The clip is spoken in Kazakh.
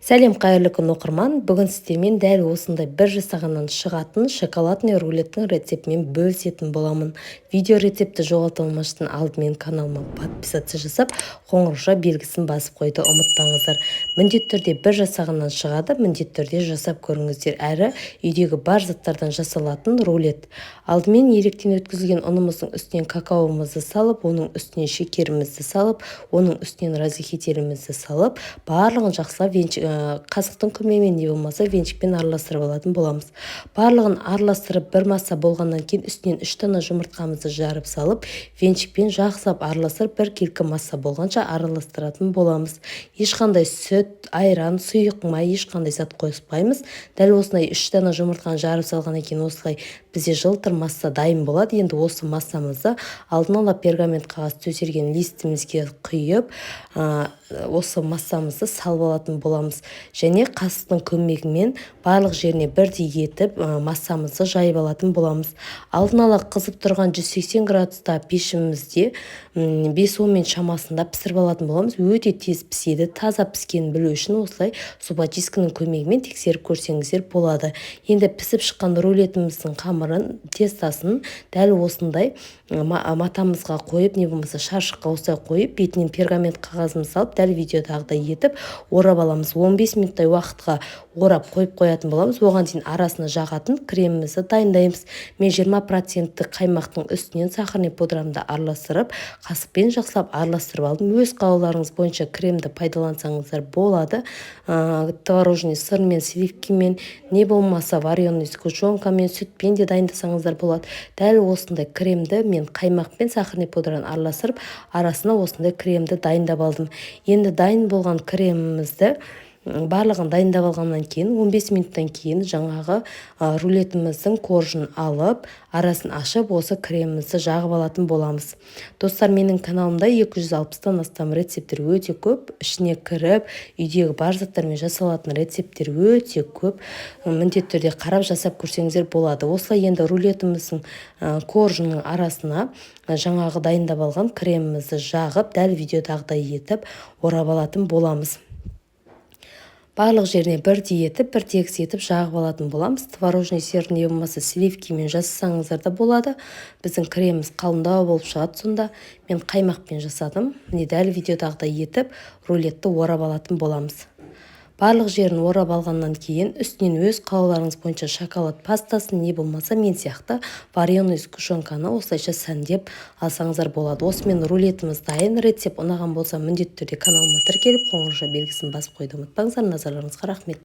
Сәлем, қайырлы күн, оқырман! Бүгін сіздермен дәл осындай бір жасағаннан шығатын шоколадный рулеттің рецептімен бөлісетін боламын. Видео рецептті жоғалтып алмас үшін алдымен каналыма подписаться жасап, қоңыраушаа белгісін басып қоюды ұмытпаңыздар. Міндетті түрде бір жасағаннан шығады, міндетті түрде жасап көріңіздер. Әрі үйдегі бар заттардан жасалатын рулет. Алдымен електен өткізілген ұнымыздың үстінен какаомызды салып, оның үстіне шекерімізді салып, оның үстінен разрыхителімізді салып, барлығын жақсылап қасықтың көмегімен, не болмаса венчикпен араластырып алатын боламыз. Барлығын араластырып, бір масса болғаннан кейін үстінен үш дана жұмыртқамызды жарып салып, венчикпен жақсылап араластырып, біркелкі масса болғанша араластыратын боламыз. Ешқандай сүт, айран, сұйық май, ешқандай зат қоспаймыз. Дәл осындай үш дана жұмыртқаны жарып салғаннан кейін осылай бізде жылтыр масса дайын болады. Енді осы массамызды алдын ала пергамент қағаз төселген листімізге құйып, осы массамызды салып алатын боламыз және қасықтың көмегімен барлық жеріне бірдей етіп массамызды жайып алатын боламыз. Алдын ала қызып тұрған 180 градуста пешімізде 5-10 минут шамасында пісіріп алатын боламыз. Өте тез піседі. Таза піскенін білу үшін осылай зубочистканың көмегімен тексеріп көрсеңіздер болады. Енді пісіп шыққан рулетіміздің қамырын, тестосын дәл осындай матамызға қойып, не болмаса шаршыққа осылай қойып, бетінен пергамент қағазын салып, дәл видеодағыдай етіп орап аламыз. 15 минуттай уақытқа орап қойып қоятын боламыз. Оған дейін арасына жағатын кремімізді дайындаймыз. Мен 20 проценттік қаймақтың үстінен сахарный пудрамды араластырып, қасықпен жақсылап араластырып алдым. Өз қалауларыңыз бойынша кремді пайдалансаңыздар болады: творожный сырмен, сливкимен, не болмаса вареный сгущенкамен, сүтпен де дайындасаңыздар болады. Дәл осындай кремді мен қаймақ пен сахарный пудраны араластырып, арасына осындай кремді дайындап алдым. Енді дайын болған кремімізді барлығын дайындап алғаннан кейін, 15 минуттан кейін жаңағы рулетіміздің коржын алып, арасын ашып, осы кремімізді жағып алатын боламыз. Достар, менің каналымда 260-тан астам рецепттер өте көп. Ішіне кіріп, үйдегі бар заттармен жасалатын рецепттер өте көп. Міндетті түрде қарап, жасап көрсеңіздер болады. Осылай енді рулетіміздің коржының арасына жаңағы дайындап алған кремімізді жағып, дәл видеодағыдай етіп орап алатын боламыз. Барлық жеріне бірдей етіп, бір тегіс етіп жағып алатын боламыз. Творожный сыр, не болмаса сливкимен жасасаңыздар да болады. Біздің креміміз қалыңдау болып шығады сонда. Мен қаймақпен жасадым. Міне, дәл видеодағыдай етіп рулетті орап алатын боламыз. Барлық жерін орап алғаннан кейін үстінен өз қалауларыңыз бойынша шоколад пастасын, не болмаса мен сияқты вареный сгущенканы осылайша сәндеп алсаңыздар болады. Осымен рулетіміз дайын. Рецепт ұнаған болса, міндетті түрде каналыма тіркеліп, қоңырауша белгісін басып қоюды ұмытпаңыздар. Назарларыңызға рахмет!